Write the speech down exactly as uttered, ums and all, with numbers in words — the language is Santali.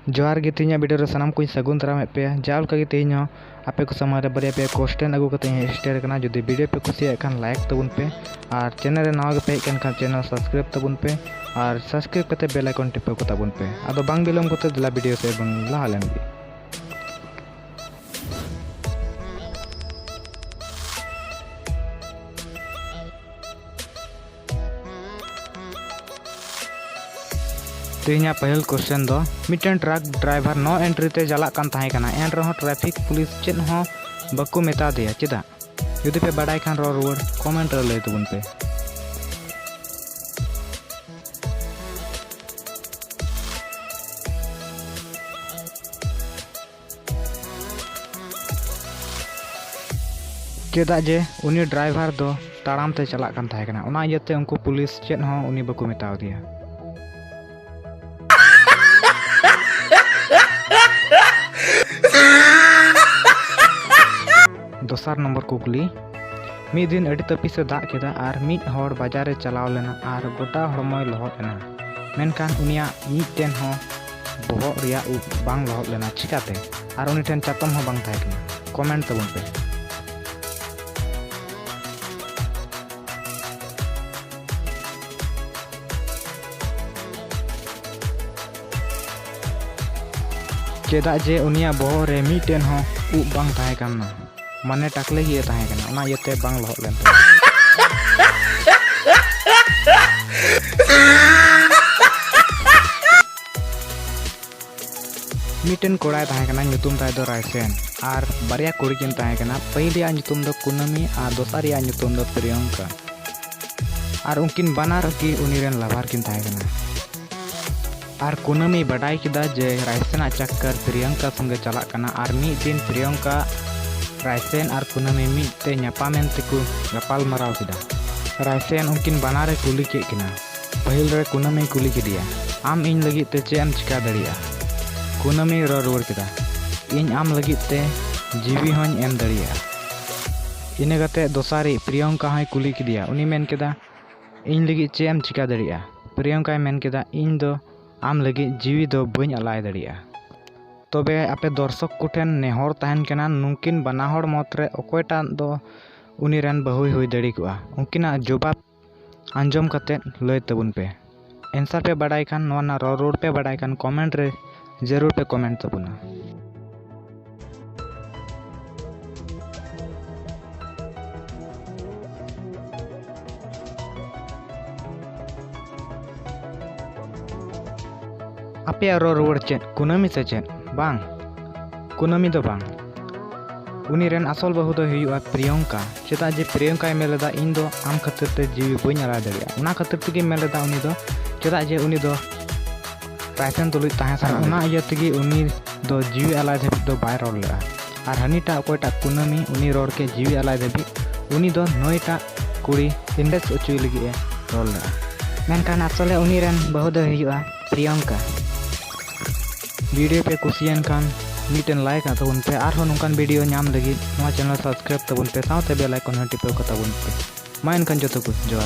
ᱡᱚᱦᱟᱨ ᱜᱮ, ᱛᱮᱦᱮᱧᱟᱜ ᱵᱷᱤᱰᱤᱭᱳ ᱨᱮ ᱥᱟᱱᱟᱢ ᱠᱚᱧ ᱥᱟᱹᱜᱩᱱ ᱫᱟᱨᱟᱢᱮᱫ ᱯᱮᱭᱟ᱾ ᱡᱟᱣ ᱞᱮᱠᱟ ᱜᱮ ᱛᱮᱦᱮᱧ ᱦᱚᱸ ᱟᱯᱮ ᱠᱚ ᱥᱟᱢᱟᱝ ᱨᱮ ᱵᱟᱨᱭᱟ ᱯᱮᱭᱟ ᱠᱚᱥᱪᱮᱱ ᱟᱹᱜᱩ ᱠᱟᱛᱮ ᱤᱧ ᱦᱮᱡ ᱥᱮᱴᱮᱨ ᱟᱠᱟᱱᱟ᱾ ᱡᱩᱫᱤ ᱵᱷᱤᱰᱤᱭᱳ ᱯᱮ ᱠᱩᱥᱤᱭᱟᱜ ᱠᱷᱟᱱ ᱞᱟᱭᱤᱠ ᱛᱟᱵᱚᱱ ᱯᱮ, ᱟᱨ ᱪᱮᱱᱮᱞ ᱨᱮ ᱱᱟᱣᱟ ᱜᱮᱯᱮ ᱦᱮᱡ ᱟᱠᱟᱱ ᱠᱷᱟᱱ ᱪᱮᱱᱮᱞ ᱥᱟᱵᱥᱠᱨᱟᱭᱤᱵ ᱛᱟᱵᱚᱱ ᱯᱮ, ᱟᱨ ᱥᱟᱵᱥᱠᱨᱟᱭᱤᱵ ᱠᱟᱛᱮ ᱵᱮᱞ ᱟᱭᱠᱚᱱ ᱴᱤᱯᱟᱹᱣ ᱠᱟᱛᱟ ᱵᱚᱱ ᱯᱮ᱾ ᱟᱫᱚ ᱵᱟᱝ ᱵᱤᱞᱚᱢ ᱠᱟᱛᱮ ᱫᱮᱞᱟ ᱵᱷᱤᱰᱤᱭᱳ ᱥᱮᱫ ᱵᱚᱱ ᱞᱟᱦᱟ ᱞᱮᱱ ᱜᱮ᱾ ᱛᱮᱦᱮᱧᱟᱜ ᱯᱟᱹᱦᱤᱞ ᱠᱚᱥᱪᱮᱱ ᱫᱚ, ᱢᱤᱫᱴᱮᱱ ᱴᱨᱟᱠ ᱰᱨᱟᱭᱵᱷᱟᱨ ᱱᱳ ᱮᱱᱴᱨᱤ ᱛᱮ ᱪᱟᱞᱟᱜ ᱠᱟᱱ ᱛᱟᱦᱮᱸ ᱠᱟᱱᱟ, ᱮᱱ ᱨᱮᱦᱚᱸ ᱴᱨᱟᱯᱷᱤᱠ ᱯᱩᱞᱤᱥ ᱪᱮᱫ ᱦᱚᱸ ᱵᱟᱠᱚ ᱢᱮᱛᱟ ᱫᱮᱭᱟ᱾ ᱪᱮᱫᱟᱜ? ᱡᱩᱫᱤ ᱯᱮ ᱵᱟᱰᱟᱭ ᱠᱷᱟᱱ ᱨᱚᱲ ᱨᱩᱣᱟᱹᱲ ᱠᱚᱢᱮᱱᱴ ᱨᱮ ᱞᱟᱹᱭ ᱛᱟᱵᱚᱱ ᱯᱮ᱾ ᱪᱮᱫᱟᱜ ᱡᱮ ᱩᱱᱤ ᱰᱨᱟᱭᱵᱷᱟᱨ ᱫᱚ ᱛᱟᱲᱟᱢ ᱛᱮ ᱪᱟᱞᱟᱜ ᱠᱟᱱ ᱛᱟᱦᱮᱸ ᱠᱟᱱᱟ, ᱚᱱᱟ ᱤᱭᱟᱹᱛᱮ ᱩᱱᱠᱩ ᱯᱩᱞᱤᱥ ᱪᱮᱫ ᱦᱚᱸ ᱩᱱᱤ ᱵᱟᱠᱚ ᱢᱮᱛᱟᱣ ᱫᱮᱭᱟ᱾ ᱫᱚᱥᱟᱨ ᱱᱚᱢᱵᱚᱨ ᱠᱩᱠᱞᱤ, ᱢᱤᱫ ᱫᱤᱱ ᱟᱹᱰᱤ ᱛᱟᱹᱯᱤᱥ ᱮ ᱫᱟᱜ ᱠᱮᱫᱟ ᱟᱨ ᱢᱤᱫ ᱦᱚᱲ ᱵᱟᱡᱟᱨ ᱮ ᱪᱟᱞᱟᱣ ᱞᱮᱱᱟ ᱟᱨ ᱜᱚᱴᱟ ᱦᱚᱲᱢᱚᱭ ᱞᱚᱦᱚᱫ ᱮᱱᱟ, ᱢᱮᱱᱠᱷᱟᱱ ᱩᱱᱤᱭᱟᱜ ᱢᱤᱫᱴᱮᱱ ᱦᱚᱸ ᱵᱚᱦᱚᱜ ᱨᱮᱭᱟᱜ ᱩᱵ ᱵᱟᱝ ᱞᱚᱦᱚᱫ ᱞᱮᱱᱟ᱾ ᱪᱤᱠᱟᱹᱛᱮ? ᱟᱨ ᱩᱱᱤ ᱴᱷᱮᱱ ᱪᱟᱛᱚᱢ ᱦᱚᱸ ᱵᱟᱝ ᱛᱟᱦᱮᱸ ᱠᱟᱱᱟ᱾ ᱠᱚᱢᱮᱱᱴ ᱛᱟᱵᱚᱱ ᱯᱮ᱾ ᱪᱮᱫᱟᱜ ᱡᱮ ᱩᱱᱤᱭᱟᱜ ᱵᱚᱦᱚᱜ ᱨᱮ ᱢᱤᱫᱴᱮᱱ ᱦᱚᱸ ᱩᱵ ᱵᱟᱝ ᱛᱟᱦᱮᱸ ᱠᱟᱱᱟ, ᱢᱟᱱᱮ ᱴᱟᱠᱞᱮ ᱜᱮ ᱛᱟᱦᱮᱸ ᱠᱟᱱᱟ, ᱚᱱᱟ ᱤᱭᱟᱹᱛᱮ ᱵᱟᱝ ᱞᱚᱦᱚᱫ ᱞᱮᱱ ᱛᱟᱭᱟ᱾ ᱢᱤᱫᱴᱮᱱ ᱠᱚᱲᱟᱭ ᱛᱟᱦᱮᱸ ᱠᱟᱱᱟ, ᱧᱩᱛᱩᱢ ᱛᱟᱭ ᱫᱚ ᱨᱟᱭᱥᱮᱱ, ᱟᱨ ᱵᱟᱨᱭᱟ ᱠᱩᱲᱤ ᱠᱤᱱ ᱛᱟᱦᱮᱸ ᱠᱟᱱᱟ᱾ ᱯᱟᱹᱦᱤᱞᱤᱭᱟᱜ ᱧᱩᱛᱩᱢ ᱫᱚ ᱠᱩᱱᱟᱹᱢᱤ ᱟᱨ ᱫᱚᱥᱟᱨᱤᱭᱟᱜ ᱧᱩᱛᱩᱢ ᱫᱚ ᱯᱨᱤᱭᱚᱝᱠᱟ᱾ ᱟᱨ ᱩᱱᱠᱤᱱ ᱵᱟᱱᱟᱨ ᱜᱮ ᱩᱱᱤ ᱨᱮᱱ ᱞᱟᱵᱷᱟᱨ ᱠᱤᱱ ᱛᱟᱦᱮᱸ ᱠᱟᱱᱟ᱾ ᱟᱨ ᱠᱩᱱᱟᱹᱢᱤ ᱵᱟᱰᱟᱭ ᱠᱮᱫᱟ ᱡᱮ ᱨᱟᱭᱥᱮᱱᱟᱜ ᱪᱟᱠᱠᱟᱨ ᱯᱨᱤᱭᱚᱝᱠᱟ ᱥᱚᱸᱜᱮ ᱪᱟᱞᱟᱜ ᱠᱟᱱᱟ, ᱟᱨ ᱢᱤᱫ ᱫᱤᱱ ᱯᱨᱤᱭᱚᱝᱠᱟ, ᱨᱟᱭᱥᱮᱱ ᱟᱨ ᱠᱩᱱᱟᱹᱢᱤ ᱢᱤᱫ ᱛᱮ ᱧᱟᱯᱟᱢ ᱮᱱ ᱛᱮᱠᱚ ᱜᱟᱯᱟᱞ ᱢᱟᱨᱟᱣ ᱠᱮᱫᱟ᱾ ᱨᱟᱭᱥᱮᱱ ᱩᱱᱠᱤᱱ ᱵᱟᱱᱟᱨᱮ ᱠᱩᱞᱤ ᱠᱮᱫ ᱠᱤᱱᱟ᱾ ᱯᱟᱹᱦᱤᱞ ᱨᱮ ᱠᱩᱱᱟᱹᱢᱤᱭ ᱠᱩᱞᱤ ᱠᱮᱫᱮᱭᱟ, "ᱟᱢ ᱤᱧ ᱞᱟᱹᱜᱤᱫ ᱛᱮ ᱪᱮᱫ ᱮᱢ ᱪᱤᱠᱟ ᱫᱟᱲᱮᱭᱟᱜᱼᱟ?" ᱠᱩᱱᱟᱹᱢᱤᱭ ᱨᱚᱲ ᱨᱩᱣᱟᱹᱲ ᱠᱮᱫᱟ, "ᱤᱧ ᱟᱢ ᱞᱟᱹᱜᱤᱫ ᱛᱮ ᱡᱤᱣᱤ ᱦᱚᱸᱧ ᱮᱢ ᱫᱟᱲᱮᱭᱟᱜᱼᱟ᱾" ᱤᱱᱟᱹ ᱠᱟᱛᱮ ᱫᱚᱥᱟᱨᱤᱡ ᱯᱨᱤᱭᱚᱝᱠᱟ ᱦᱚᱸᱭ ᱠᱩᱞᱤ ᱠᱮᱫᱮᱭᱟ᱾ ᱩᱱᱤ ᱢᱮᱱ ᱠᱮᱫᱟ, "ᱤᱧ ᱞᱟᱹᱜᱤᱫ ᱪᱮᱫ ᱮᱢ ᱪᱤᱠᱟ ᱫᱟᱲᱮᱭᱟᱜᱼᱟ?" ᱯᱨᱤᱭᱚᱝᱠᱟᱭ ᱢᱮᱱ ᱠᱮᱫᱟ, "ᱤᱧ ᱫᱚ ᱟᱢ ᱞᱟᱹᱜᱤᱫ ᱡᱤᱣᱤ ᱫᱚ ᱵᱟᱹᱧ ᱟᱞᱟᱭ ᱫᱟᱲᱮᱭᱟᱜᱼᱟ᱾ ᱛᱚᱵᱮ ᱟᱯᱮ ᱫᱚᱨᱥᱚᱠ ᱠᱚᱴᱷᱮᱱ ᱱᱮᱦᱚᱨ ᱛᱟᱦᱮᱱ ᱠᱟᱱᱟ, ᱱᱩᱝᱠᱤᱱ ᱵᱟᱱᱟ ᱦᱚᱲ ᱢᱩᱫᱽ ᱨᱮ ᱚᱠᱚᱭᱴᱟᱜ ᱫᱚ ᱩᱱᱤ ᱨᱮᱱ ᱵᱟᱹᱦᱩᱭ ᱦᱩᱭ ᱫᱟᱲᱮ ᱠᱚᱜᱼᱟ? ᱩᱱᱠᱤᱱᱟᱜ ᱡᱚᱵᱟᱵ ᱟᱸᱡᱚᱢ ᱠᱟᱛᱮᱫ ᱞᱟᱹᱭ ᱛᱟᱵᱚᱱ ᱯᱮ᱾ ᱮᱱᱥᱟᱨ ᱯᱮ ᱵᱟᱰᱟᱭ ᱠᱷᱟᱱ, ᱱᱚᱣᱟ ᱨᱮᱱᱟᱜ ᱨᱚᱲ ᱨᱩᱣᱟᱹᱲ ᱯᱮ ᱵᱟᱰᱟᱭ ᱠᱷᱟᱱ, ᱠᱚᱢᱮᱱᱴ ᱨᱮ ᱡᱟᱹᱨᱩᱲ ᱯᱮ ᱠᱚᱢᱮᱱᱴ ᱛᱟᱵᱚᱱᱟ᱾ ᱟᱯᱮᱭᱟᱜ ᱨᱚᱲ ᱨᱩᱣᱟᱹᱲ ᱪᱮᱫ ᱠᱩᱱᱟᱹᱢᱤ ᱥᱮ ᱪᱮᱫ? ᱵᱟᱝ, ᱠᱩᱱᱟᱹᱢᱤ ᱫᱚ ᱵᱟᱝ᱾ ᱩᱱᱤ ᱨᱮᱱ ᱟᱥᱚᱞ ᱵᱟᱹᱦᱩ ᱫᱚᱭ ᱦᱩᱭᱩᱜᱼᱟ ᱯᱨᱤᱭᱚᱝᱠᱟ᱾ ᱪᱮᱫᱟᱜ ᱡᱮ ᱯᱨᱤᱭᱚᱝᱠᱟᱭ ᱢᱮᱱ ᱞᱮᱫᱟ, "ᱤᱧ ᱫᱚ ᱟᱢ ᱠᱷᱟᱹᱛᱤᱨ ᱛᱮ ᱡᱤᱣᱤ ᱵᱟᱹᱧ ᱟᱞᱟᱭ ᱫᱟᱲᱮᱭᱟᱜᱼᱟ᱾" ᱚᱱᱟ ᱠᱷᱟᱹᱛᱤᱨ ᱛᱮᱜᱮ ᱢᱮᱱ ᱞᱮᱫᱟ ᱩᱱᱤ ᱫᱚ, ᱪᱮᱫᱟᱜ ᱡᱮ ᱩᱱᱤ ᱫᱚ ᱨᱟᱭᱥᱟᱱ ᱛᱩᱞᱩᱡ ᱛᱟᱦᱮᱸ ᱥᱟᱱᱟ ᱟᱨ ᱞᱮᱫᱮᱭᱟ᱾ ᱚᱱᱟ ᱤᱭᱟᱹ ᱛᱮᱜᱮ ᱩᱱᱤ ᱫᱚ ᱡᱤᱣᱤ ᱟᱞᱟᱭ ᱫᱷᱟᱹᱵᱤᱡ ᱫᱚ ᱵᱟᱭ ᱨᱚᱲ ᱞᱮᱫᱼᱟ᱾ ᱟᱨ ᱦᱟᱹᱱᱤᱴᱟᱜ ᱚᱠᱚᱭᱴᱟᱜ ᱠᱩᱱᱟᱹᱢᱤ, ᱩᱱᱤ ᱨᱚᱲ ᱠᱮᱫ ᱡᱤᱣᱤ ᱟᱞᱟᱭ ᱫᱷᱟᱹᱵᱤᱡ, ᱩᱱᱤ ᱫᱚ ᱱᱩᱭᱴᱟᱜ ᱠᱩᱲᱤ impress ᱦᱚᱪᱚᱭ ᱞᱟᱹᱜᱤᱫ ᱮ ᱨᱚᱲ ᱞᱮᱫᱼᱟ᱾ ᱢᱮᱱᱠᱷᱟᱱ ᱟᱥᱚᱞᱮ ᱩᱱᱤ ᱨᱮᱱ ᱵᱟᱹᱦᱩ ᱫᱚᱭ ᱦᱩᱭᱩᱜᱼᱟ ᱯᱨᱤᱭᱚᱝᱠᱟ᱾ ᱵᱷᱤᱰᱤᱭᱳ ᱯᱮ ᱠᱩᱥᱤᱭᱮᱱ ᱠᱷᱟᱱ ᱢᱤᱫᱴᱮᱱ ᱞᱟᱭᱤᱠ ᱟᱜ ᱛᱟᱵᱚᱱ ᱯᱮ᱾ ᱟᱨᱦᱚᱸ ᱱᱚᱝᱠᱟᱱ ᱵᱷᱤᱰᱤᱭᱳ ᱧᱟᱢ ᱞᱟᱹᱜᱤᱫ ᱱᱚᱣᱟ ᱪᱮᱱᱮᱞ ᱥᱟᱵᱥᱠᱨᱟᱭᱤᱵ ᱛᱟᱵᱚᱱ ᱯᱮ, ᱥᱟᱶᱛᱮ ᱵᱮᱞ ᱟᱭᱠᱚᱱ ᱦᱚᱸ ᱴᱤᱯᱟᱹᱣ ᱠᱟᱛᱟᱵᱚᱱ ᱯᱮ᱾ ᱢᱟ ᱮᱱᱠᱷᱟᱱ ᱡᱚᱛᱚ ᱠᱚ ᱡᱚᱦᱟᱨ᱾